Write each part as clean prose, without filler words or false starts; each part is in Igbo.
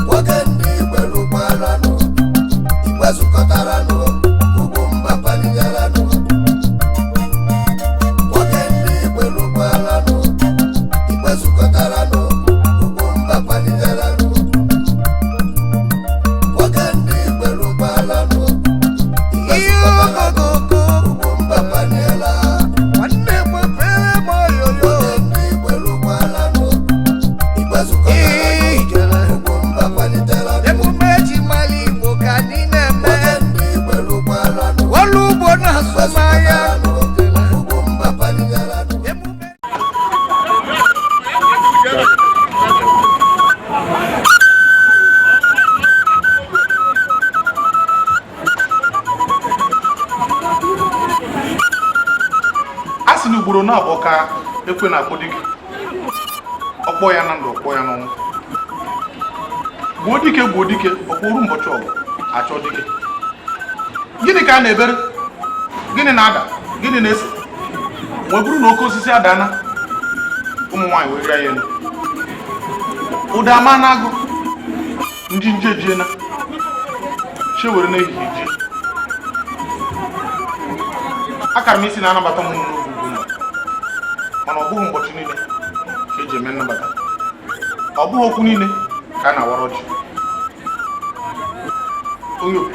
Nwoke ndị Igwe lụkwaranụ, Igwe zukọtaranụ, ugwu mba paligaranụ. Nwoke ndị Igwe lụkwaranụ, Igwe zukọtaranụ, ugwu mba paligaranụ. Nwoke ndị Igwe lụkwaranụ, Igwe zukọtaranụ, ugwu mba paliela. Nwanne mepere m oyoyo. Nwoke ndị Igwe lụkwaranụ, Igwe zukọtaranụ, Ijele. ugwu mba paliteranụ. Emume eji mara Igbo ka anyị na-eme. Nwoke ndị Igwe lụkwaranụ, Ọrụ ugbo na azụmahịa. ugwu mba paligaranụ. Emume A sị na ugboro na-abụọ ka ekwe na-akpọ dike, ọkpọ ya na ndụ, ọkpọ ya n'ọnwụ. Gbuo dike, gbuo dike, ọkpụrụ mbọchị ọgụ achọ dike. Gịnị ka a na-ebere? Gịnị na-ada? Gịnị na-ese? Wee bụrụ na oke osisi adana, ụmụ nwaanyị wee rịa ya elu. Ụda ama na-agụ ndị nje jiena chewere n'ehihie ji. Akara m isi na-anabata m n'oge ugwu, mana ọ bụghị ụbọchị niile ka eji eme nnabata, ọ bụghị okwu niile ka a na-awara ọjị. Onye opi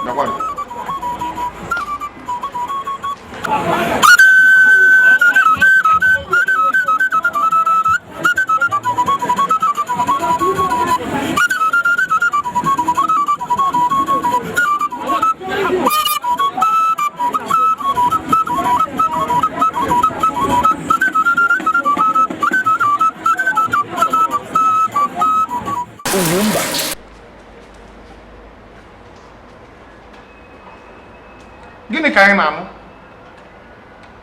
bịakwanụ. Gịnị ka anyị na-anụ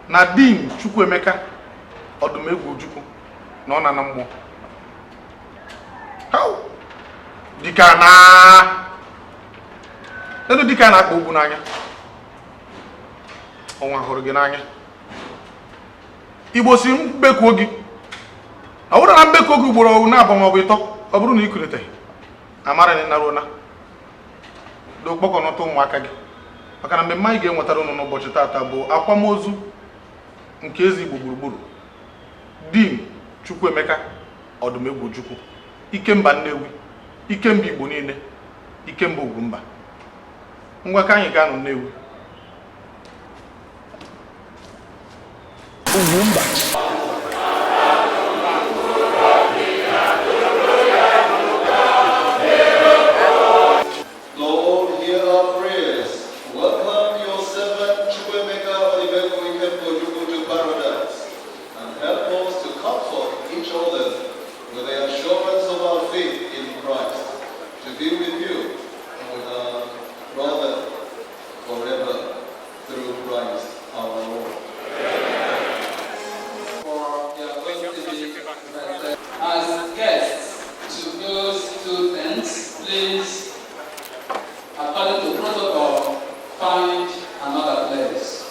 na Dim Chukwuemeka Ọdụmegwu Ojukwu na ọ na mmụọ? Hau! Dike a na elu, dike a na-akpa ogwu n'anya, ọnwa hụrụ gị n'anya. Igbo si mbekuo gị, ọ bụrụ na mbekuo gị ugboro na-abụ maọbụ ịtọ, ọ bụrụ na ị kuliteghị, amara na ịnaruo na do kpọkọnọta ụmụaka gị, maka na mmemme anyị ga-enwetara ụnụ n'ụbọchị taata bụ akwamozu nke eze Igbo gburugburu, Dim Chukwuemeka Ọdụmegwu Ojukwu, Ikemba Nnewi, Ikemba Igbo niile, Ikemba Ugwumba. Ngwa, ka anyị gaa nụ Nnewi. Ugwumba. Lord, hear our prayers. Welcome your servant Chukwuemeka Odimegwu Ikemba Ojukwu to paradise and help us to comfort each other with the assurance of our faith in Christ, to be with you and with our brother forever through Christ our Lord. For they are going to be presented. As guests to those two tents, please, according to protocol, find another place.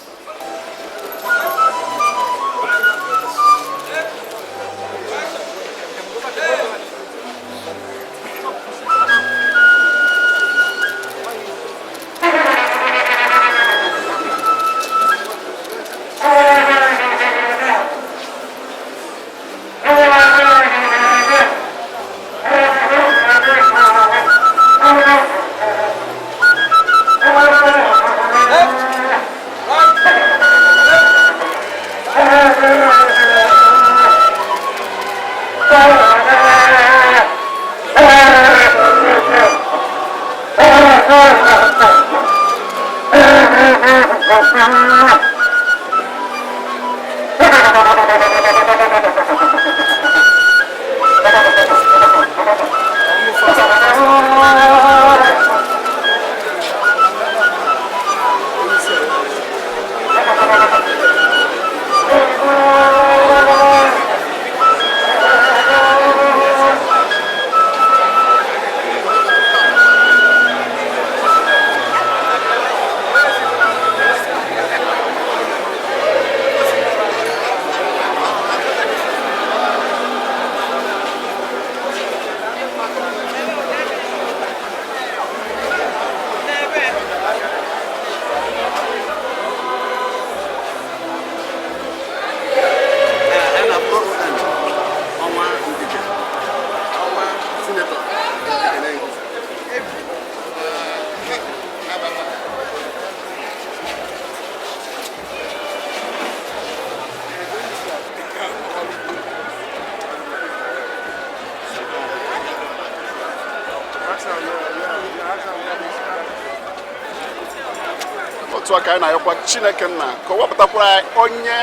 Otu a ka anyị na-ayọkwa Chineke nna ka o wepụtakwara anyị onye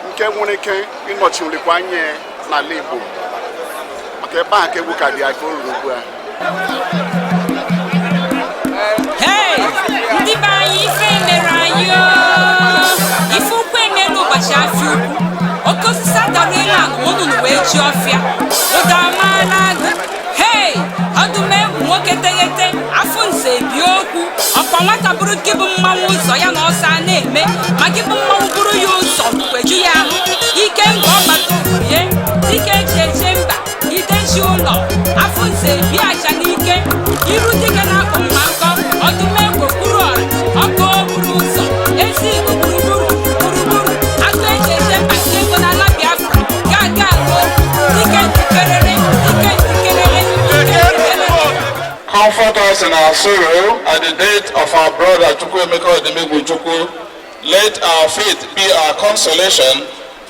nke nwere ike ịnọchilikwa anya n'ala Igbo, maka ebe ahụ ka egwu ka dị anyị ka o ruru ugbu a. Hey! Ndị be anyị, ife mere anyị ooo! Ife ukwu emela ụbọchị afịa ukwu. Oke osisi adara elu anụ nnụnụ wee ji ọfịa. Ụda amaala agụ. Hey! Ọdụm egwu nwoke teghete afụ nze bi okwu. Ọkwa nwata bụrụ gị bụ mmanwụ ụzọ ya na ọsọ a na-eme, ma gị bụ mmanwụ bụrụ ya ụzọ kweju ya ahụ. Ike mba ọgbata ye dike eji eje mba ideji ụlọ afụ nze bi aja n'ike iru dike na-akpụ mma nkọ. Ọdụm egwu okpuru ọra ọkụ okpuru ụzọ ezi Igbo gburugburu gburugburu agụ eji eje mba nke ego n'ala Biafra ga-aga alụ dike njikerere dike njikerere dike njikerere. Comfort us in our sorrow at the death of our brother Chukwuemeka Odumegwu Ojukwu. Let our faith be our consolation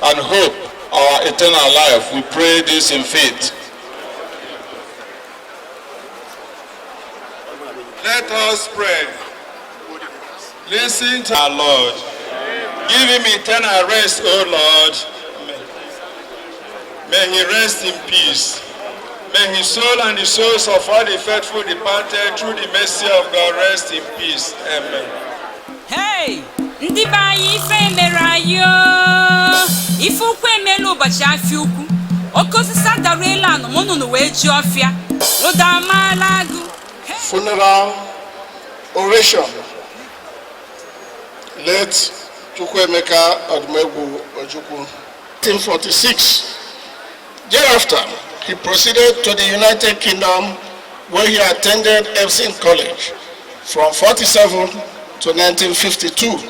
and hope our eternal life. We pray this in faith. Let us pray. Listen to our Lord. Give him eternal rest, O Lord. May he rest in peace. May his soul and the souls of all the faithful departed through the mercy of God rest in peace. Amen. Hey! Ndị be anyị, ife mere anyị ooo! Ife ukwu emela ụbọchị afịa ukwu. Oke osisi adara elu anụ nnụnụ wee ji ọfịa. Ụda amaala agụ. Funeral oration. Late Chukwuemeka Odumegwu Ojukwu, 1946. Thereafter, he proceeded to the United Kingdom, where he attended Epsom College from 47 to 1952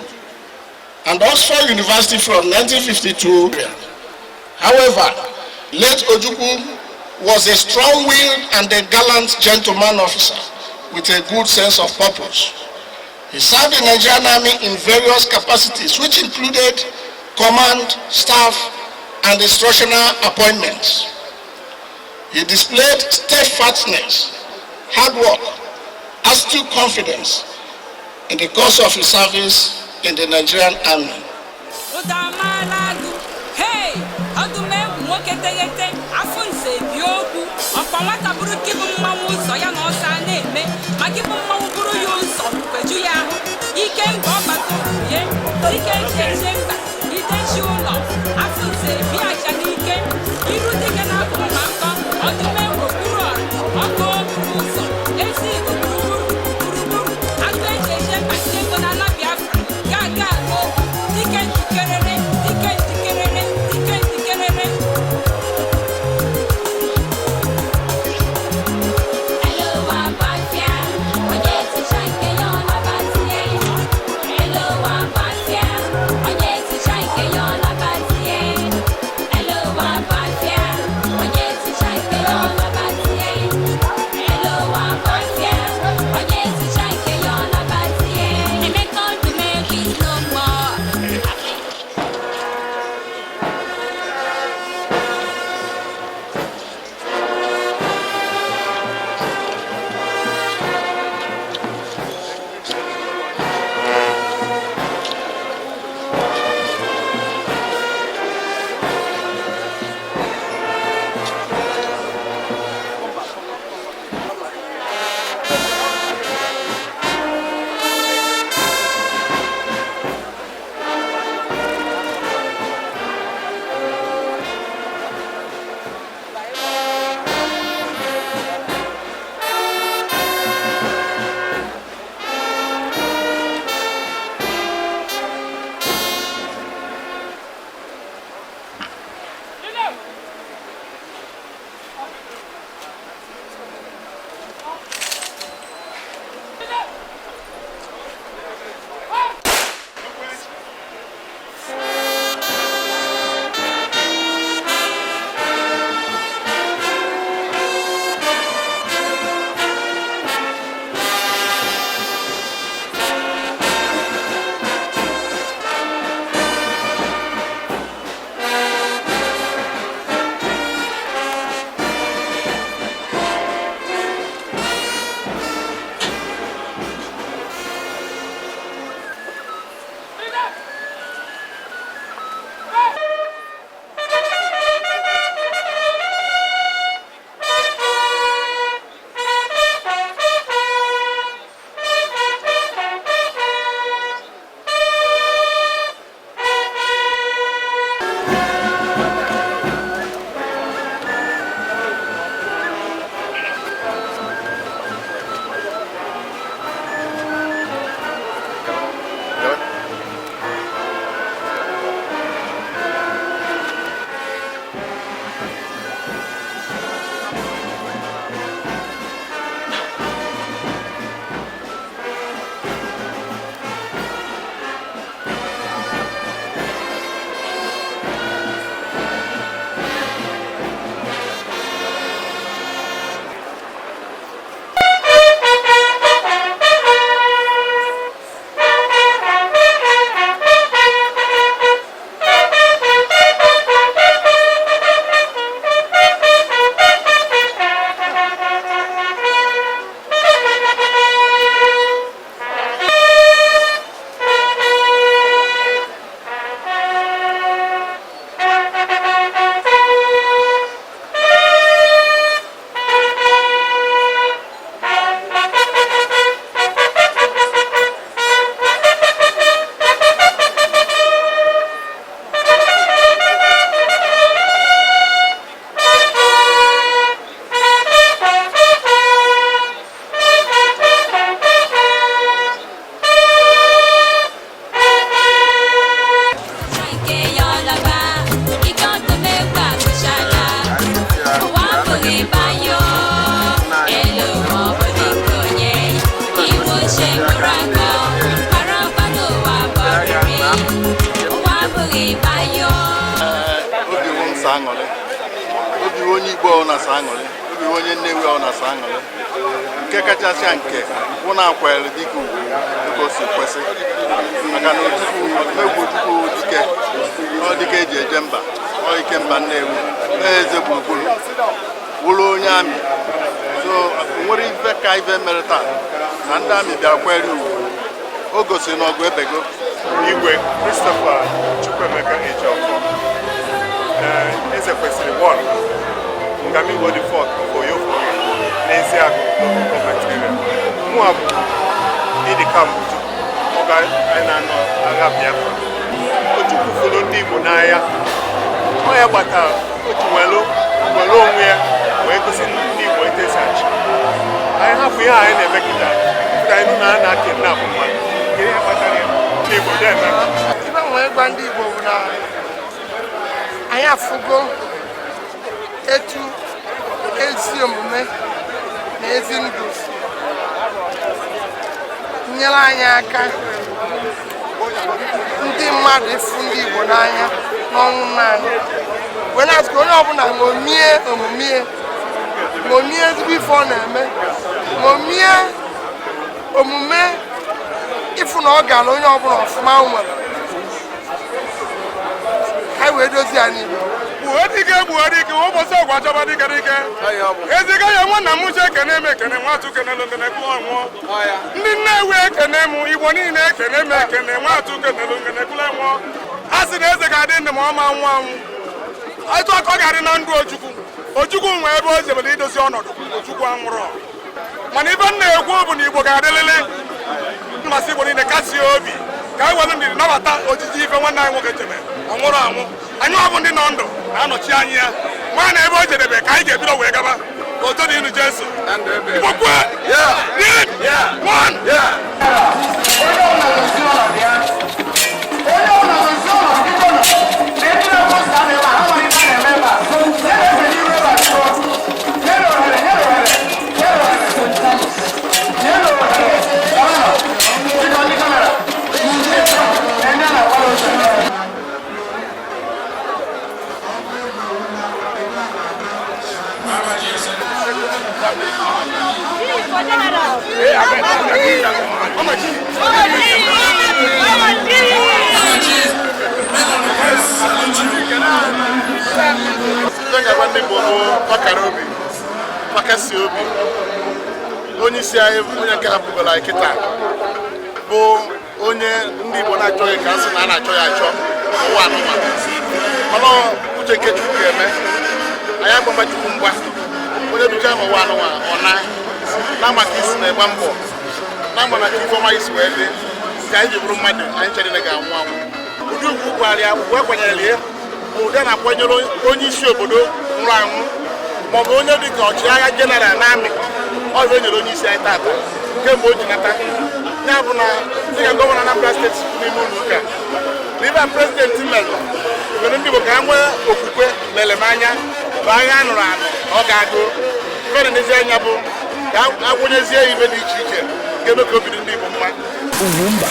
and Oxford University from 1952. However, late Ojukwu was a strong-willed and a gallant gentleman officer with a good sense of purpose. He served the Nigerian Army in various capacities, which included command, staff, and instructional appointments. He displayed steadfastness, hard work, astute confidence in the course of his service in the Nigerian Army. Ụda amaala agụ. Hey! Ọdụm egwu nwoke teghete afụ nze bi okwu. Ọkwa nwata bụrụ gị bụ mmanwụ ụzọ ya na ọsọ a na-eme, ma gị bụ mmanwụ bụrụ ya ụzọ kweju ya ahụ. Ike mba ọgbata ye dike eji eje mba ideji ụlọ afụ nze bi aja n'ike iru dike na-akpụ mma nkọ. Ọdụm egwu okpuru ọra ọkụ okpuru ụzọ ezi Igbo gburugburu gburugburu agụ eji eje mba nke ego n'ala Biafra ga-aga alụ dike njikerere dike njikerere dike njikerere. Onye ticha nke ya ọ nabatie. Elu ụwa gbafịa, onye ticha. Aṅụrị, obi onye Igbo ọ na-asa aṅụrị, obi onye Nnewi ọ na-asa aṅụrị. Nke kachasị nke bụ na akwanyere dike ugwu dịka o si kwesị, maka na Ojukwu, Odumegwu Ojukwu, dike ọ dike eji eje mba, ọ ike mba Nnewi, eze gburugburu, wụrụ onye amị. So nwere ife ka ife mere taa na ndị amị bịara kwere ugwu, o gosiri na ọgụ ebego. Igwe Christopher Chukwuemeka Ejiofor, eze kwesịrị one Ngamigbo the fourth of Oyofoye n'Eziagụ Local Government Area. Mụa bụ Idikam Ojukwu, oge anyị na-anọ agha Biafra. Ojukwu fụrụ ndị Igbo n'anya, ọ ya gbatara otu welu welu onwe ya wee gosi ndị Igbo etu esi achị. Anyị hapụ ihe anyị na-eme kịta kịta, anyị nụ na a na-akidnap mmadụ. Kedu ihe kpatara ya? Ndị Igbo na-eme. Ibe nwee gwa ndị Igbo bụ na anyị afụgo etu ezi omume na ezi ndụ si nyere anyị aka, ndị mmadụ ịfụ ndị Igbo n'anya n'ọnwụ naanị wee na-asị ka onye ọbụla ṅomie omume, ṅomie ezigbo ife ọ na-eme, ṅomie omume ịfụ na ọ gara onye ọbụla ọfụma nwere ka anyị wee dozie ya n'Igbo. Gbuo dike, gbuo dike, ụbọchị ọgwa chọba dike dike. Eziga ya nwa nna m uche ekene m ekene nwatụ kenelu ngene kụọ nwụọ. Ndị Nnewi ekene m, Igbo niile ekene m ekene nwatụ kenelu ngene kụle nwụọ. A sị na eze ga-adị ndụ ma ọ ma nwụọ anwụ. Etu aka ọ ga-adị na ndụ Ojukwu. Ojukwu nwee ebe o jebere idozi ọnọdụ, Ojukwu anwụrụ. Mana ibe m na-ekwu bụ na Igbo ga-adịlịlị mmasị. Igbo niile kasie obi ka anyị were ndidi nabata ojiji ife nwanne anyị nwoke chebe. Ọ nwụrụ anwụ, anyị ọ bụ ndị nọ ndụ na-anọchi anya ya, ma na ebe o jedebe ka anyị ga-ebido wee gaba. Ka oto dị inu Jesu. Igbo kwe one. Onye ọbụla gosi ọnọdụ ya. Onye ọbụla gosi ọnọdụ, biko nụ. Na ndị na-ekwu ụzọ a na-ebe a, ha nwere ife a na-eme ebe a. Nye na-efe n'iru ebe a, biko. Nye na ohere, nye na ohere, nye na ohere. Nye na ohere. Gawanụ. Biko, ndị camera. Na ndị a na-akwado ụzọ. Ife ga-agwa ndị Igbo bụ pakara obi, pakasi obi. Onye isi anyị, onye nke hapụgoro anyị kịta, bụ onye ndị Igbo na-achọghị ka a sị na a na-achọ ya achọ n'ụwa anụma, mana uche nke Chukwu ga-eme. Anyị agbamba Chukwu mgba. Onye bicha n'ụwa anụnwa, ọ na na maka isi na-egba mbọ na ama na ka ife ọma isi wee dị ka anyị ji bụrụ mmadụ. Anyị chere na ga-anwụ anwụ. Ụdị ugwu gwara ya, ugwu akwanyere ya bụ ụdị a na-akwanyere onye isi obodo nwụrụ anwụ, maọbụ onye dị ka ọchịagha general na amị. Ọzọ e nyere onye isi anyị tata kemgbe o ji nata ya bụ na dịka gọvanọ Anambra steeti kwuru n'ime ụlọ ụka na ibe a president mere mere ndị Igbo ka ha nwee okwukwe na elemanya bụ agha a nụrụ anụ na ọ ga-agụ. Ife na-enezi anya bụ ka akwụnyezie ya ibe dị iche iche ga-eme ka obi dị ndị Igbo mma. Ugwumba.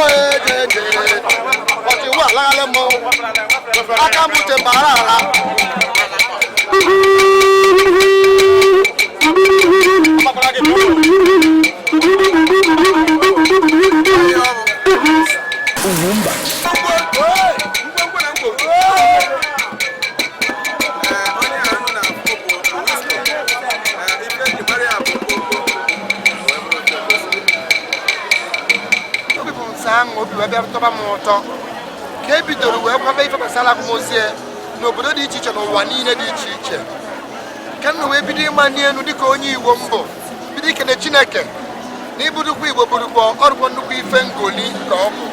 Ejeje ọchịwa alaghalị mmọnwụ aka mbuche mbara ala. Ugwumba. Obi bụ nsọ ahụ obi wee bịa tọba m ụtọ ka e bidoro wee kwaba ife gbasara akwamozu n'obodo dị iche iche n'ụwa niile dị iche iche, ka nna wee bido ịma n'elu dịka onye Igbo mbụ bido ikene Chineke na ibudukwa Igbo burukwa ọrụkwa nnukwu ife ngoli ka ọ bụ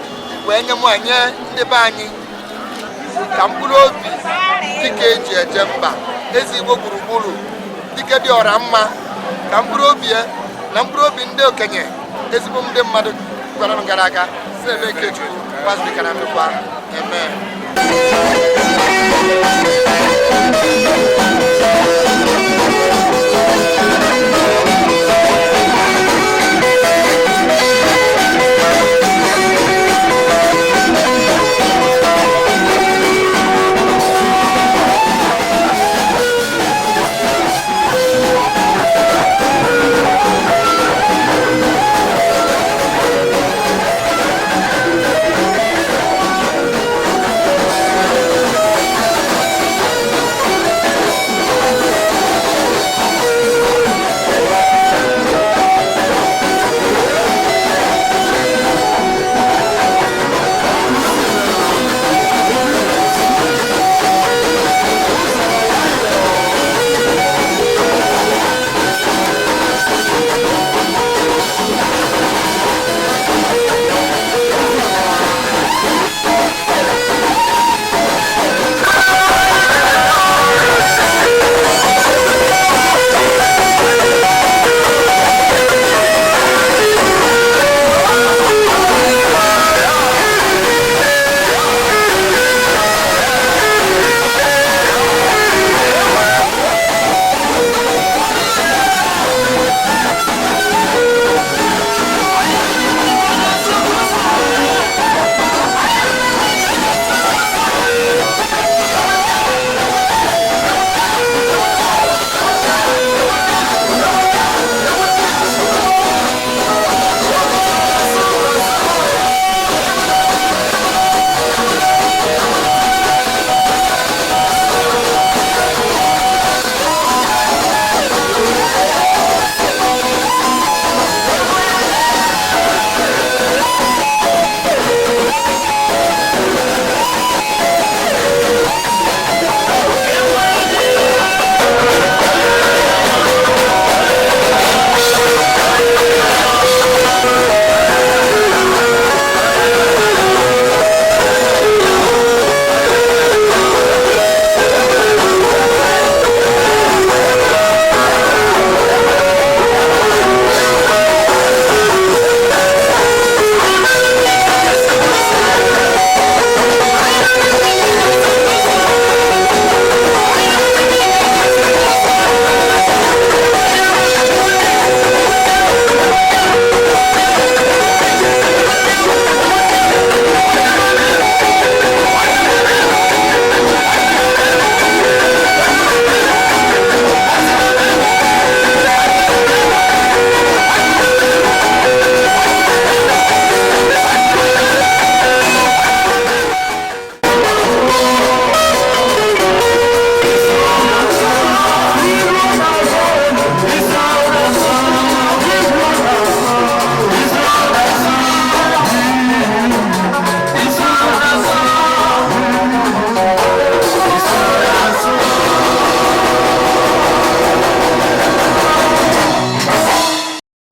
wee nye mụ nye ndị be anyị ka mkpụrụ obi dịka eji eje mba ezi Igbo gburugburu dịka dị ọra mma ka mkpụrụ obi ya na mkpụrụ obi ndị okenye ezigbo ndị mmadụ gwara m gara aga si na-eme nke Chukwu gbazirika na ndụkwa. Amen.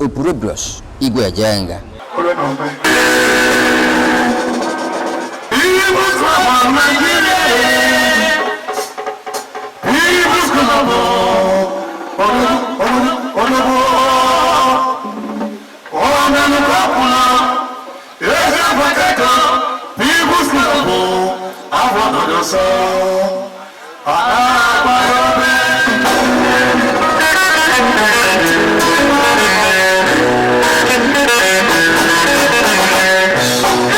Opurobios Igwe Ejenga. Thank you.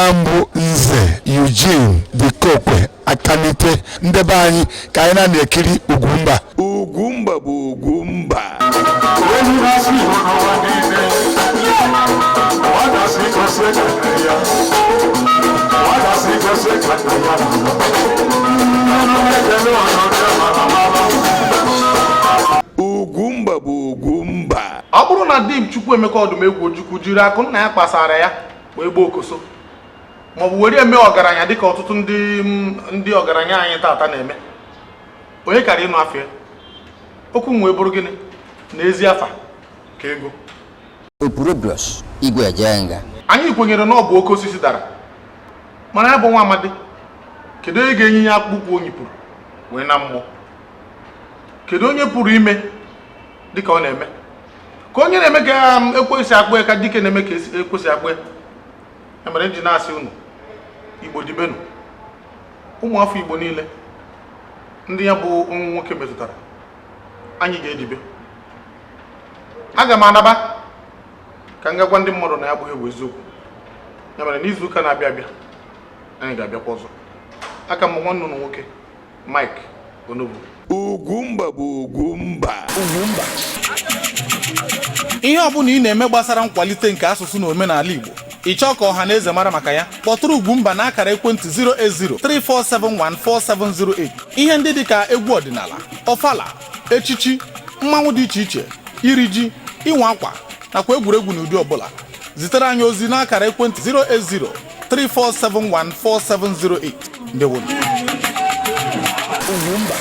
Afa m bụ Nze Eugene Dikokwe Akanite. Ndị be anyị, ka anyị na-ekiri Ugwumba. Ugwumba bụ Ugwumba. Ugwumba bụ Ugwumba. Ọ bụrụ na di m Chukwuemeka Odumegwu Ojukwu jiri akụ nna ya kpasara ya wee gbaa okoso maọbụ were eme ọgaranya dịka ọtụtụ ndị ọgaranya anyị tata na-eme, onye kara ịnụ afọ ya? Okwu m wee bụrụ gịnị? Na ezi afa ka ego. Opurobios Igwe Ejenga. Anyị kwenyere na ọ bụ oke osisi dara, mana ya bụ nwa amadi, kedu onye ga-enye ya akpụkpọ o nyipụrụ wee na mmụọ? Kedu onye pụrụ ime dịka ọ na-eme? Ka onye na-eme ka ekwesị akpụ ya, ka dike na-eme ka ekwesị akpụ ya. Ya mere m ji na-asị unu, Igbo dibenu, ụmụafọ Igbo niile ndị ya bụ ọnwụ nwoke metụtara, anyị ga-edibe. Aga m anaba ka m gagwa ndị mmadụ na ya abụghị bụ eziokwu. Ya mere n'izu ụka na-abịa abịa, anyị ga-abịakwa ọzọ. Aka m nwanne unu nwoke Mike Onobu. Ugwumba bụ Ugwumba. Ugwumba. Ihe ọbụla ị na-eme gbasara nkwalite nke asụsụ na omenala Igbo, ị chọọ ka ọha na eze mara maka ya, kpọtụrụ Ugwumba na akara ekwentị 08034714708. Ihe ndị dịka egwu ọdịnala, ọfala, echichi, mmanwụ dị iche iche, iri ji, ịnwa akwa nakwa egwuregwu n'ụdị ọbụla, zitere anyị ozi n'akara ekwentị 08034714708. Ndewonu. Ugwumba.